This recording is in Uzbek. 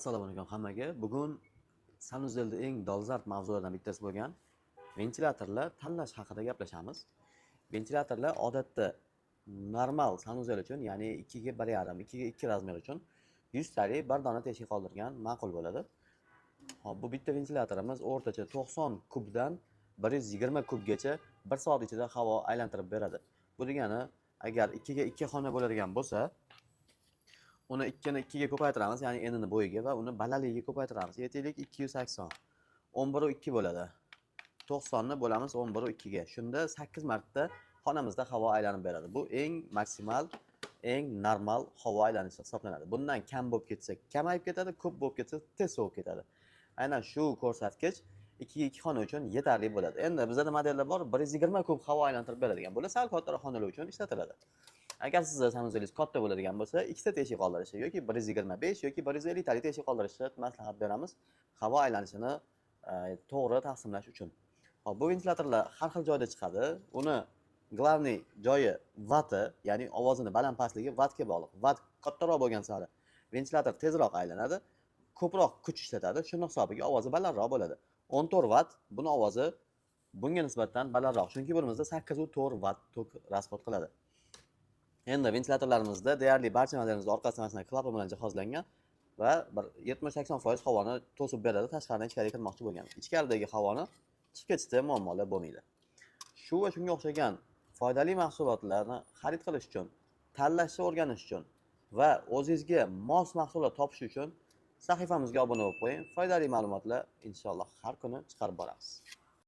Assalomu alaykum hammaga. Bugun sanuzelda eng dolzarb mavzulardan bittasi bo'lgan ventilyatorlar tanlash haqida gaplashamiz. Ventilyatorlar odatda normal sanuzel uchun, ya'ni 2 ga 1,5, 2 ga 2 razmer uchun 100 talik bir dona teshik qoldirgan ma'qul bo'ladi. Hop, bu bitta ventilyatorimiz o'rtacha 90 kubdan 120 kubgacha 1 soat ichida havo aylantirib beradi. Bu degani, agar 2 ga 2 xona bo'ladigan bo'lsa, uni ikkini ikkiga ko'paytiramiz, ya'ni enini bo'yiga va uni balandligiga ko'paytiramiz. Aytaylik, 280. 11,2 bo'ladi. 90 ni bo'lamiz 11,2 ga. Shunda 8 marta xonamizda havo aylanib beradi. Bu eng maksimal, eng normal havo aylanishi hisoblanadi. Bundan kam bo'lib ketsa, kamayib ketadi, ko'p bo'lib ketsa, tez sovib ketadi. Aynan shu ko'rsatkich 2 ga 2 xona uchun yetarli bo'ladi. Endi bizada modellar bor, 120 kub havo aylantirib beradigan. Bular sal kattaroq xonalar uchun ishlatiladi. Agar sizni sanuzelingiz katta bo'ladigan bo'lsa, ikkita teshik qoldirishni yoki 125 yoki 150 talik teshik qoldirishni maslahat beramiz. Havo aylanishini to'g'ri taqsimlash uchun. Hop, bu ventilyatorlar har xil joyda chiqadi. Uni главный joyi vati, ya'ni ovozini baland pastligi vatga bog'liq. Vat kattaroq bo'lgan sari ventilyator tezroq aylanadi, ko'proq kuch ishlatadi. Shuni hisobiga ovozi balandroq bo'ladi. 14 vat buni ovozi bunga nisbatan balandroq, chunki bunimizda 8,4 vat tok расход qiladi. Endi ventilyatorlarimizda deyarli barcha modelimizda orqasi mana shunaqa klapan bilan jihozlangan va bir 70-80% havoni to'sib beradi tashqaridan ichkariga kirmoqchi bo'lgan. Ichkaridagi havoni chiqib ketishda muammolar bo'lmaydi. Shu va shunga o'xshagan foydali mahsulotlarni xarid qilish uchun, tanlashni o'rganish uchun va o'zingizga mos mahsulot topish uchun sahifamizga obuna bo'lib qo'ying. Foydali ma'lumotlar inshaalloh har kuni chiqarib boramiz.